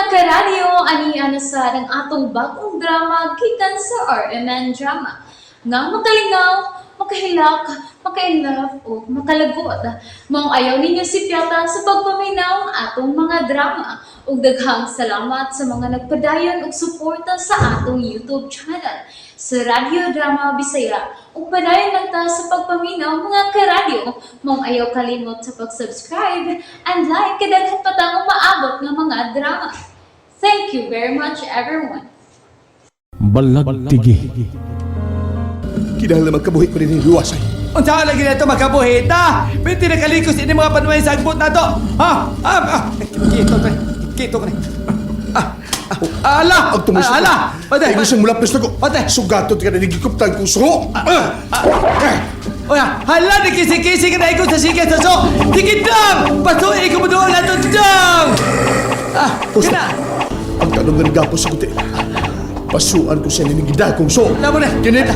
Karadyo, ani ana sa ang atong bagong drama gikan sa RMN Drama. Nga makalingaw, makahilak, maka-inlove o makalagot. Maong ayaw ninyo sipyata sa pagpaminaw ang atong mga drama. Ug daghang salamat sa mga nagpadayon og suporta sa atong YouTube channel sa Radyo Drama Bisaya. Ug padayon lang ta sa pagpaminaw, mga karadyo. Maong ayaw kalimot sa pag-subscribe and like kay daghan pa tang umaabot nga mga drama. Thank you very much, everyone. Balagtigi. Kinahanglan magkabuhi ko rin luwasay. Unsa lagi na ito magkabuhita? Binti nakalikos ini mga panuay sa agbot na to. Ha? Ah, ah. Kito ko. Kito ko ni. Ah. Ah, ala! Ang tumusok. Ah, ala! Patay! Ay, gusto mula pres ko. Patay! Sugatot ka na nagikuptan kong suko. Ah! Ah! Oya, hala ni kisi-kisi ka na ikot sa sige sa so. Sige dang! Pasuin ko mo doon na to dang! Ah, Puso. kana! Ang tanong nga nagapos sa kuti. Pasuan ko siya ninigida kong suko. Alam mo na. Kinit.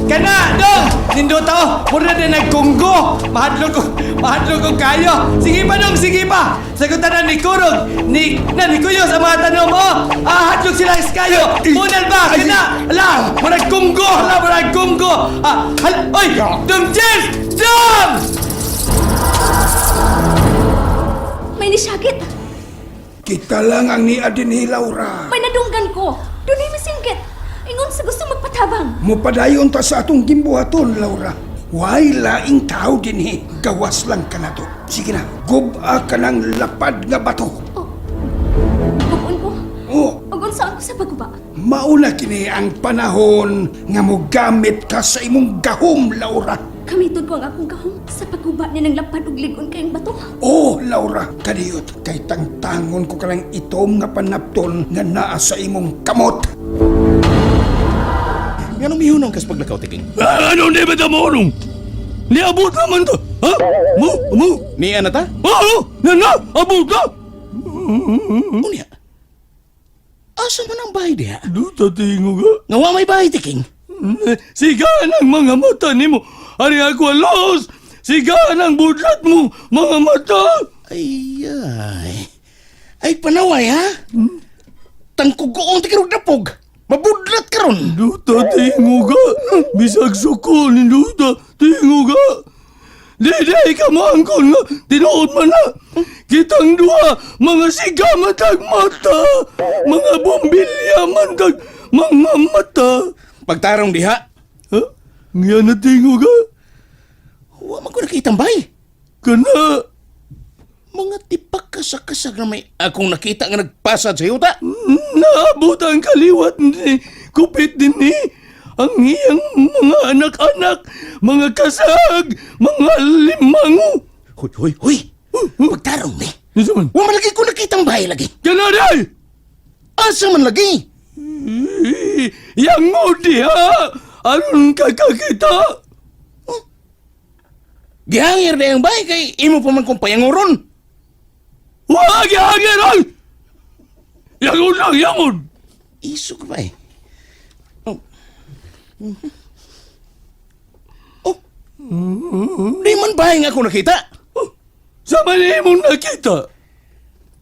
Kana, dong! Nindot ako! Mura na nagkunggo! Mahadlok ko, mahadlok ko kayo! Sige pa, dong! Sige pa! Sagutan na ni Kurog, ni, na ni Kuyo sa mga tanong mo! Ah, hadlok sila sa kayo! Munal ba? Kana! Ala! Mura kunggo! Ala, mura kunggo! Ah, hal, oy! Dong James! Dong! May nisagit. Kita lang ang niya din ni Laura. May nadunggan ko. Dunay misingkit. Ingon sa gusto magpatabang. Mupadayon ta sa atong gimbuhaton, Laura. Way laing tao dinhi. Gawas lang ka na to. Sige na, guba ka ng lapad nga bato. Oh. Buon ko. Oh, Ug unsaan ko sa pagguba? mauna kini ang panahon nga mogamit ka sa imong gahom, Laura. Kamiton ko ang akong gahom sa pagguba ni ng lapad ug lig-on kayong bato. Oh, Laura, kadiyot kay tangtangon ko kanang itom nga panapton nga naa sa imong kamot. Nga nung mihunong kas paglakaw, Tiking? Ah, ano di ba tamonong? Niabot naman to! Ha? Mo? Mo? Niya na ta? Oo! Na na! Abot na! Unya. Asa man ang bahay diha? Duta tingo ka. Nga wa may bahay, Tiking. Sigaan ang mga mata nimo. Ari ako alos. Sigaan ang budlat mo, mga mata. Ay, ay. Ay, panaway, ha? Tangkugoong ti karog dapog. Mabudlat karon. Duta tingo ka. Bisag suko ni Duta tingo ka. Di di ka maangkon nga. Tinuod man na. Kitang duha, mga siga man tag mata. Mga bombilya man tag mga mata. Pagtarong diha, Ha? Nga na tingo ka. wa man ko nakitang bahay. Kana. Mga tipak kasag-kasag na may akong nakita nga nagpasad sa yuta. Naabot ang kaliwat ni Kupit din ni ang iyang mga anak-anak, mga kasag, mga limango. Hoy, hoy, hoy. Pagtarong ni. Ano man? Wa man lagi ko nakitang bahay lagi. Kanaday! Asa man lagi? Yang mo diha! Aron kakakita! Gihangir na ang bahay kay imo pa man kong payanguron. Wala gihangir ay! Yangon lang, yangon! Iso ka ba eh? Oh. Oh. Di man bahay nga ako nakita. Oh, sa mali mong nakita,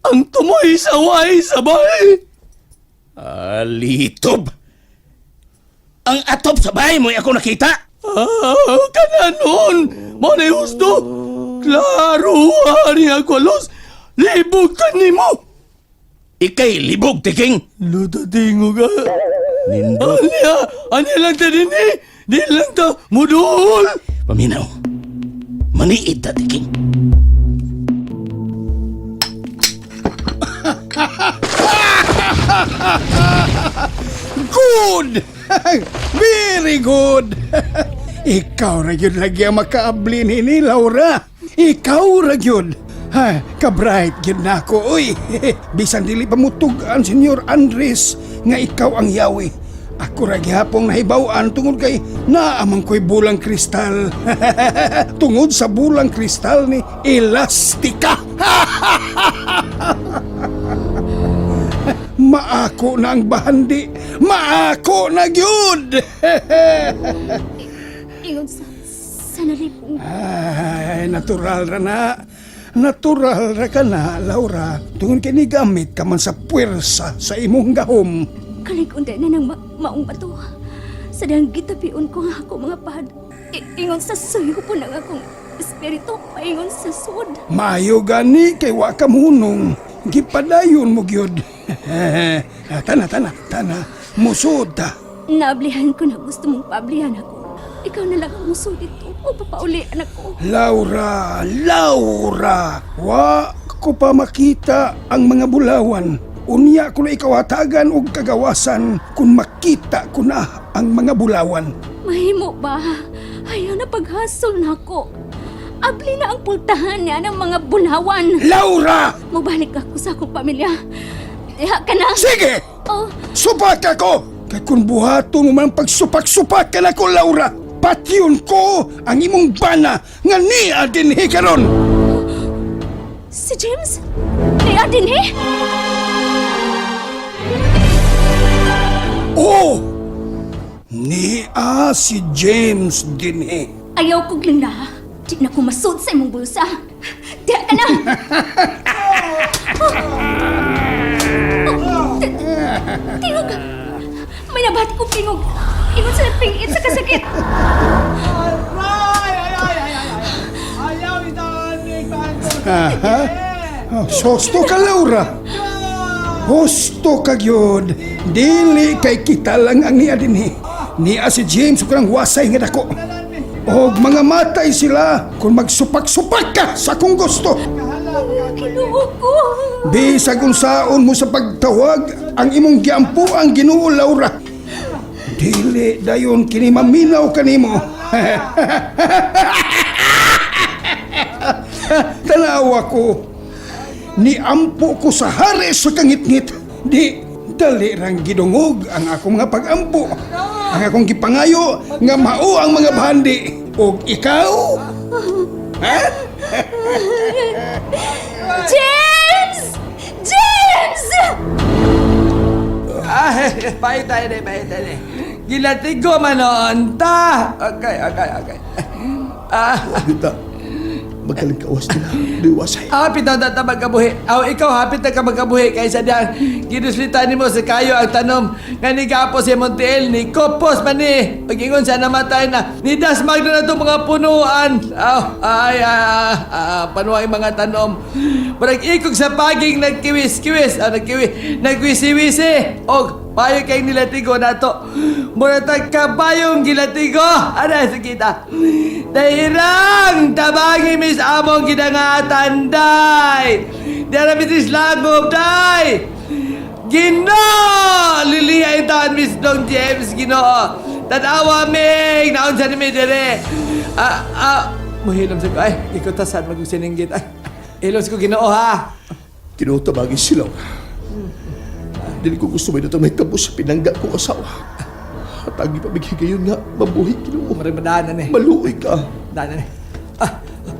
ang tumoy sa way sa bahay. Alitob. Ang atop sa bahay mo ako nakita. Ah, kana noon! Mao na husto! Klaro, hari ako alos! Libog ka nimo! Ikay libog Tiking. Luto tingo ka. Nindot. Anya, anya lang ta din eh! Di lang ta mudul! Paminaw. Maniid ta, Tiking. Good! Very good! Ikaw ra gyud lagi ang makaabli ni Laura. Ikaw ra gyud. Ha, ka-bright gyud na ako, oy. Bisan dili pa mutug-an, Senyor Andres, nga ikaw ang yawi. Ako ra gihapong nahibaw-an tungod kay naamang ko'y bulang kristal. Tungod sa bulang kristal ni Elastica. Maako na ang bahandi. Maako na gyud. Ingon sa nalipong. Ay, natural ra na. Natural ra ka na, Laura. Tungod kay nigamit ka man sa puwersa sa imong gahom. Kalig-unday na ng maong bato. Sa dihang gitapion ko ang ako mga pad. Ingon sa suyo po ng akong espiritu, paingon sa sud. Maayo gani kay wa ka mohunong. Gipadayon mo gyud. Ah, tana, tana, tana. Musod ta. Naablihan ko na gusto mong paablihan ako. Ikaw na lang ang musod dito o papaulian ako. Laura, Laura, wa ko pa makita ang mga bulawan. Unya ko na ikaw hatagan og kagawasan kung makita ko na ang mga bulawan. Mahimo ba? Ayaw na paghasol na ako. Abli na ang pultahan niya ng mga bulawan. Laura! Mubalik ako sa akong pamilya. Diha ka na. Sige! Oh, Supak ako! Kay kung buhaton mo man pagsupak-supak ka na ko, Laura, patyon ko ang imong bana nga niya dinhi karon. Si James? Niya din eh? Oh! Niya si James dinhi. Ayaw kong lina. Di na ko masud sa imong bulsa. Diha ka na! Oh, tingog! May nabati kong tingog. Ingon sa pingit sa kasakit. Ay, ay, ay, ay, ay. Ayaw itanig Aha. Oh, Sosto ka, Laura. Husto ka gyud. Dili kay kita lang ang niya dinhi. Niya si James ug kanang wasay nga dako. Og mga matay sila kung magsupak-supak ka sa akong gusto. Kinuo ko. Bisag unsaon mo sa pagtawag ang imong giampo ang Ginoo, Laura. Dili dayon kini maminaw kanimo. Tanawa ko. Niampo ko sa hari sa kangitngit. Di dali rang gidungog ang akong mga pagampo. Ang akong gipangayo nga mao ang mga bandi. Og ikaw? Ha? James! James! Ay, pahit tayo na, pahit tayo na. Gilatigo man noon ta. Okay. Ah, Wag ta. Magaling kawas nila. Liwasay. Hapit na ta magkabuhi. Aw, ikaw hapit na ka magkabuhi kaysa diyan. Ginuslita nimo sa kayo ang tanom nga ni Gapo si Montiel ni Kopos man ni. Pagingon sa namatay na ni Dasmag na nato mga punuan. Aw, ay, ah, ah, panuay mga tanom. Murag ikog sa paging nagkiwis-kiwis, ah, nagkiwi, nagwisi-wisi. Og payo kay nilatigo nato. Murag tag kabayong gilatigo. Ana sige ta. Dahirang tabangi mis among ginangatan day. Dara mitis lagob day. Ginoo! Liliya yung taon Miss Dong James, Ginoo. Tanawa ming! Naon sa nimi dire. Ah, ah, muhilom sa ko. Ay, ikaw tasan magsininggit. Ay, hilom sa ko Ginoo ha. Ginoo, tabagi si Laura. Dili ko gusto may datang may tabo sa pinangga kong asawa. At ang ipamigay gayon nga, mabuhi Ginoo. Maraming madaanan eh. Maluoy ka. Daanan eh. Ah,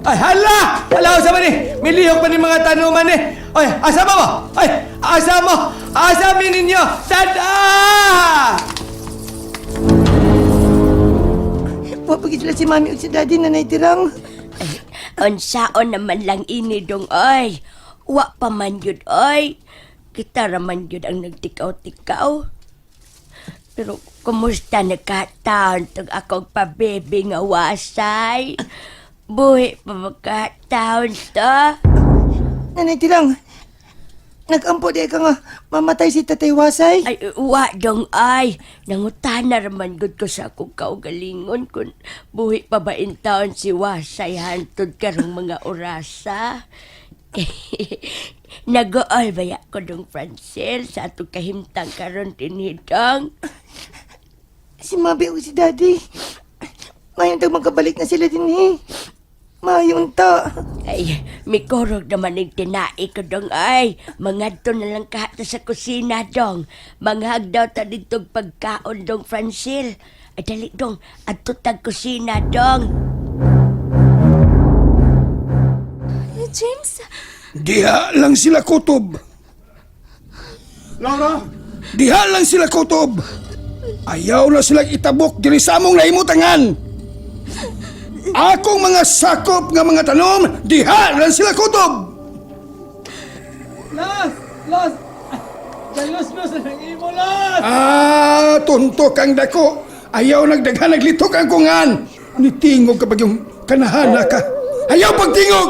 ay, hala! Hala, sa man eh! May lihok pa ni mga tanuman eh! Ay, asa mo mo? Ay, asa mo! Asa mi ninyo! Tada! Wapagit sila si mami ug si daddy na naitirang. Unsaon naman lang ini dong oy. Wa pa man yun oy. Kita raman yun ang nagtikaw-tikaw. Pero kumusta nagkataon tong akong pabebe nga wasay? Buhi pa magkataon to? Nanay Tirang, nagampo di ka nga mamatay si Tatay Wasay. Ay, wa dong ay. Nangutana raman gud ko sa akong kaugalingon kung buhi pa ba in taon si Wasay hantod karong mga orasa. Nag-ool baya ko dong Francel sa atong kahimtang karon tinhidong. Si mami ug si daddy. Mayon tag magkabalik na sila din eh. Mayon ta. Ay, mikurog naman ang tinai ko dong ay. Mangadto na lang kahata sa kusina dong. Manghagdaw ta ditong pagkaon dong Francel. Ay dali dong, adto tag kusina dong. James? Diha lang sila kutob. Laura! Diha lang sila kutob. Ayaw na silang itabok diri sa among nahimutangan. Akong mga sakop nga mga tanom, diha lang sila kutob. Los! Los! Galos los ang imo, Los! Ah, tuntok ang dako. Ayaw nagdaghan naglitok ang kungan. Nitingog kapag yung kanahana ka. Ayaw pagtingog!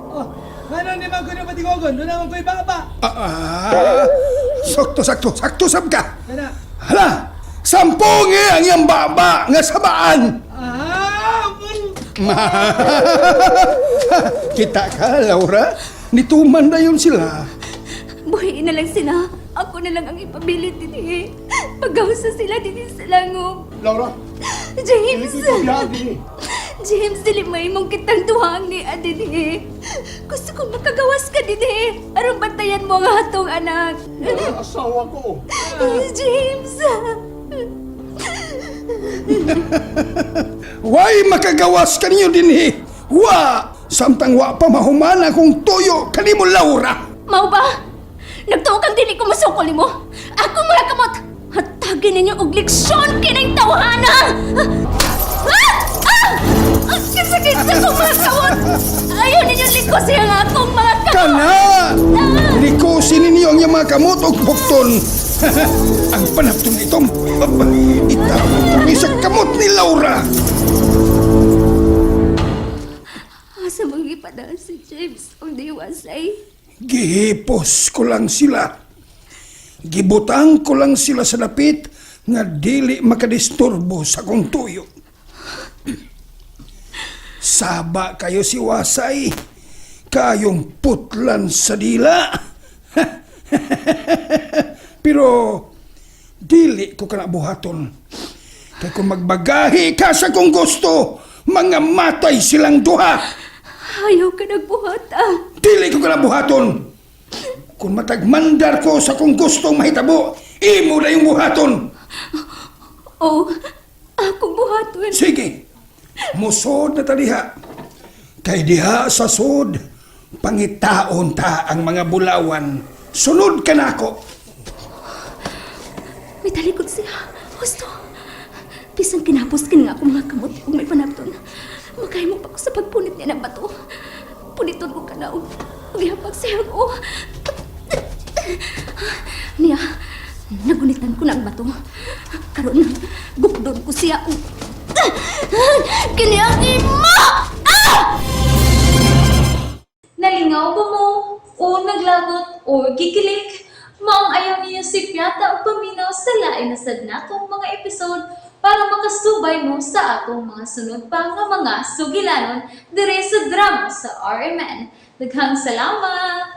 Oh, ano ni man ko ni patigogon? Doon naman ko ibaba. Ah, ah, sakto, sakto, sakto sab ka. Kana. Hala, sampungi ang iyang baba nga sabaan. Ah! Kita ka, Laura. Nituman na yun sila. Buhiin na lang sila. Ako na lang ang ipabilit dinhi. Paggawas na sila dinhi sa langog. Laura, James! dili ko. James, dili may mong kitang duhang ni Adinhe. Gusto kong makagawas ka dinhi. Aron bantayan mo ang atong anak. Asawa ko. James! Way makagawas kaninyo dinhi. Wa! Samtang wa pa mahuman akong tuyo kanimo, Laura. Mao ba? Nagtuo kang dili ko musukol nimo. Ako mga kamot. Hatagin ninyo og leksyon kining tawhana. Ah! Ah! Ang sakit sa akong mga kamot. Ayaw ninyo likos ang akong mga kamot. Kana! Likusin ninyo ang iyang mga kamot og bukton. Ang panapton itong itawag kami sa kamot ni Laura. Asa mong ipadala si James og diwasay? Gihipos ko lang sila. Gibutang ko lang sila sa dapit nga dili makadisturbo sa kong tuyo. Saba kayo si Wasay, kayong putlan sa dila. Pero dili ko kana buhaton. Kay kung magbagahi ka sa kong gusto, mga matay silang duha. Ayaw ka nagbuhat ah. Dili ko kana buhaton. Kung matagmandar ko sa kung gustong mahitabo, imo na yung buhaton. Oh, akong buhaton. Sige, musod na ta diha. Kay diha sa sod, pangitaon ta ang mga bulawan. Sunod ka nako. May talikod siya. Husto. Bisan kinapos kini nga akong mga kamot ug may panapton. Makahimo pa ko sa pagpunit niya ng bato. Puniton ko kana og gihapag siya o. Niya, nagunitan ko na ang bato. Karon gukdon ko siya og kini ang imo! Ah! Nalingaw ba mo? O naglagot o gikilig? Maong ayaw niyo si Piata o paminaw sa lain na sad natong mga episode para makasubay mo sa atong mga sunod pa nga mga sugilanon dire sa drama sa RMN. Daghang salamat!